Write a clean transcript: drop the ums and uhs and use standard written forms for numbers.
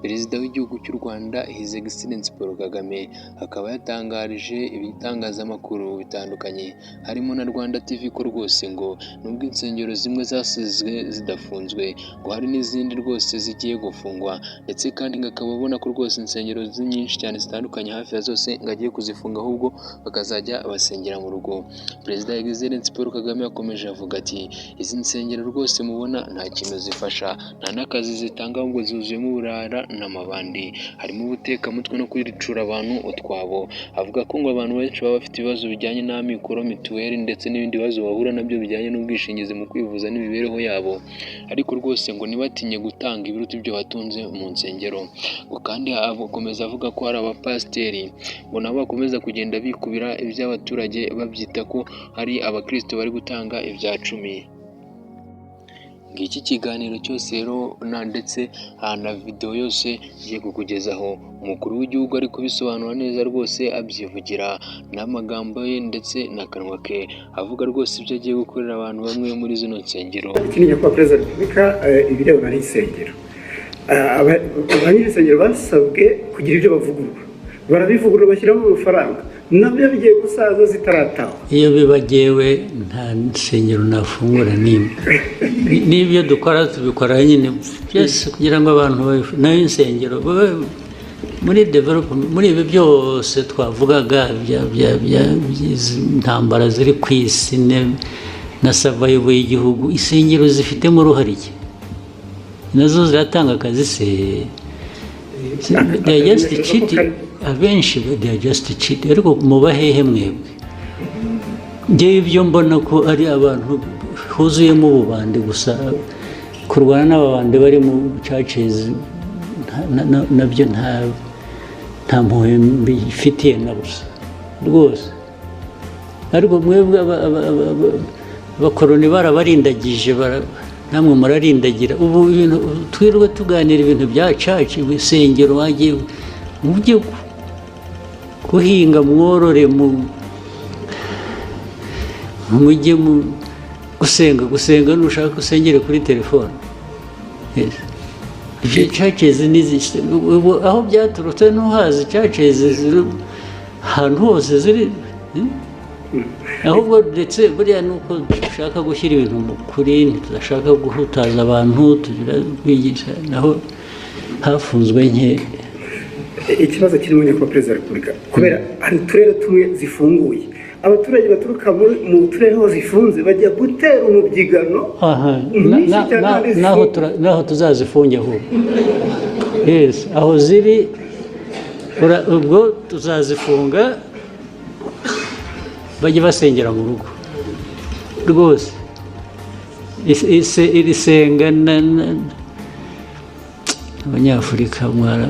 Perezida w'igihugu cy'u Rwanda, His Excellency Paul Kagame, akaba yatangarije ibitangazamakuru bitandukanye harimo na Rwanda TV ko rwose ngo nubwo insengero zimwe zasizwe zidafunzwe, ngo hari n'izindi rwose zigiye gufungwa, ndetse kandi ngo akaba abona ko rwose insengero nyinshi cyane zitandukanye hafi ya zose ngo agiye kuzifunga, ahubwo bakazajya basengera mu rugo. Perezida Excellency Paul Kagame yakomeje avuga ati: "Izi nsengero rwose mubona nta kintu zifasha, nta n'akazi zitanga, ahubwo zuzuyemo uburara n'amabandi, harimo ubutekamutwe no kwicura abantu utwabo." Avuga ko ngo abantu benshi baba bafite ibibazo bijyanye n'amikoro, mituweli ndetse n'ibindi bibazo bahura nabyo bijyanye n'ubwishingizi mu kwivuza n'imibereho yabo, ariko rwose ngo ntibatinye gutanga ibiruta ibyo batunze mu nsengero. Ngo kandi akomeza avuga ko hari abapasiteri ngo nabo bakomeza kugenda bikubira iby'abaturage, babyita ko hari abakristo bari gutanga ibya cumi. Ngiki kiganiro cyose rero na ndetse na videwo yose ngiye kukugezaho, umukuru w'igihugu ari kubisobanura neza rwose, abyivugira n'amagambo ye ndetse n'akanwa ke, avuga rwose ibyo agiye gukorera abantu bamwe muri zino nsengero. Iki ni nyakubahwa Perezida wa Repubulika, ibirebana n'insengero. Ba nyir'insengero basabwe kugira ibyo bavugurura, barabivugurura, bashyiramo amafaranga, nabyo bigiye gusaza zitaratahwa. Iyo bibagewe nta nsengero nafungura n'imwe. N'ibyo dukora tubikora nyine byose kugira ngo abantu nayo insengero babe muri development. Muri ibi byose twavugaga by'izi ntambara ziri ku isi na survival y'igihugu, insengero zifitemo uruhare iki? Nazo ziratanga akazi se? They are just cheating. Abenshi they are just cheating. Ariko muba hehe mwebwe? Ngewe ibyo mbona ko ari abantu huzuyemo ububandi gusa. Kurwana n'ababandi bari mu churches nabyo nta mpuhwe mbifitiye na busa rwose. Ariko mwebwe abakoroni barabarindagije, namwe murarindagira. Ubu ibintu twirirwe tuganira, ibintu bya church, insengero, wagiye mujye guhinga, mworore, mu mujye mu gusenga. Gusenga nushaka usengere kuri telefone. Yes. Ibyo churches ubu aho byaturutse ntuhazi. Churches ziri ahantu hose ziri, Ahubwo ndetse buriya ni uko dushaka gushyira ibintu mu kuri, ntitudashaka guhutaza abantu, tugira bigisha naho hafunzwe nke. Ikibazo kirimo, nyakubahwa Perezida wa Repubulika, kubera hari uturere tumwe zifunguye, abaturage baturuka mu turere aho zifunze bajya gutera umubyigano mwinshi cyane ahandi naho zifunguye. Naho tuzazifunge ahubwo. Yes, aho ziri ubwo tuzazifunga, bajye basengera mu rugo rwose. Iri senga abanyafurika mwara